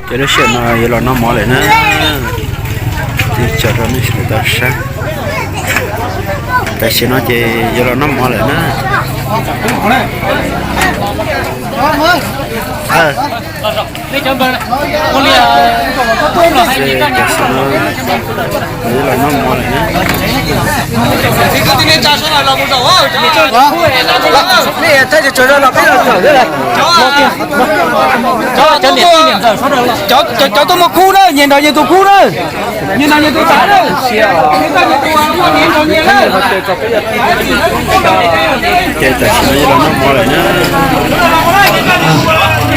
Ces lub sij hawm no yuav los noj mov lawm na. Tso rau nej sawv daws tau saib. Tam sim no ces yuav los noj mov lawm na. Tam sim no yuav los noj mov lawm na. Cov tuaj muag kub na, nyias nrog nyias tus kub na. Nyias nrog nyias tus tav na. Ces tam sim no yuav los noj mov lawm na.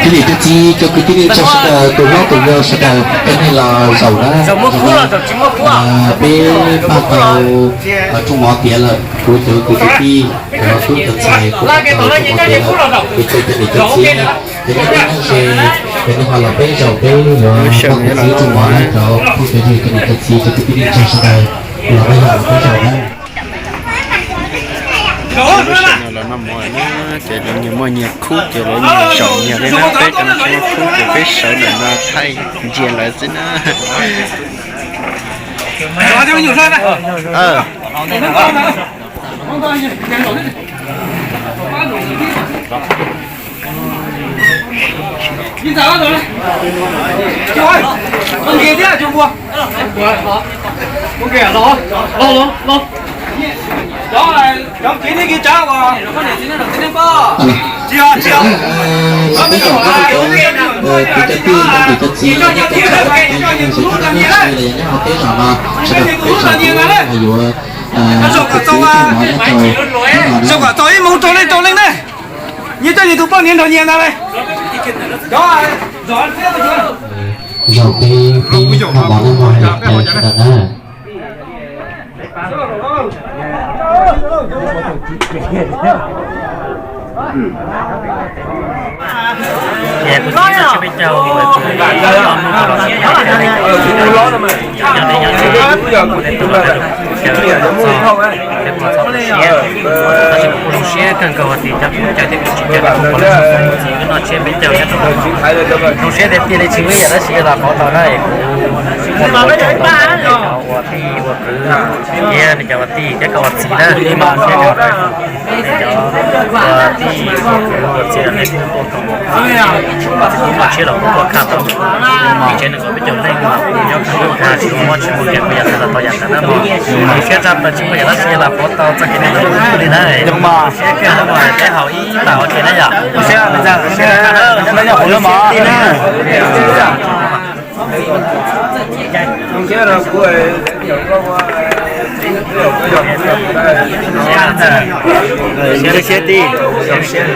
Cov niam cov txiv, cov kwv tij neej tsa sawv daws, tus hlob tus yau sawv daws, cov nej los zaum na. Peb pab tau rooj mov tiav lawm, kuv cov kwv cov tij, cov tub cov ntxhais kuj pab tau rooj mov tiav lawm, ces cov niam cov txiv, cov nyob deb nyob ze, cov nej ho los peb zaum peb yuav noj mov tiav rooj mov na, cov phooj cov ywg cov niam cov txiv cov kwv tij neej tsa sawv daws, los peb zaum los peb zaum na. Los noj mov na, ces lawv nyias muaj nyias khub ces lawv nyias zaum nyias li na, peb cov no tsis muaj khub ces peb sawv ntawm no thaij ntsia lawv xwb na. Peb cov kwv cov tij, cov niam cov txiv, cov tub cov ntxhais, cov nyob hauv peb zos no, sawv daws peb zos kuj yuav noj mov nyob rau hnub no na. Nyias coj nyias tus poj niam nrog nyias ntag lauj. Zaum peb peb noj mov noj mov hais tias sawv daws na. Ces kuv txiv no tshiab peb caug, kuv txiv no mus los tsis tau, nyob teb nyob teb, tus no caw txog, peb puas txhob tu siab, tab sis kuv kuj zoo siab kawg nkaus tias cov tub cov ntxhais thiab kuv tsis cov kuv pom lub txoj kuv txiv no tshiab peb caug nyob rau zoo siab tiag tiag li, tsis muaj ib yam dab tsi los pauv tau na. Kuv ua tsaug ntau ntau rau cov ua tij ua kwv thiab nej cov ua tij thiab koj ua txiv na, thiab cov ua tij ua kwv ua txiv nej kuj tuaj koom, txiv kuj muaj tshiab los kuj tuaj khaj tau. Tsev neeg uas peb caug leej los nyob kuj tsis muaj tsis muaj kiag kuj yam tau yam ntawd na mog. Zoo siab tshaj plaws tsis muaj yam dab tsi los pauv tau txoj kev neeg li na. Zoo siab kawg na mog, peb haus ib tas ua ke na yom. Zoo siab tij, zoo siab.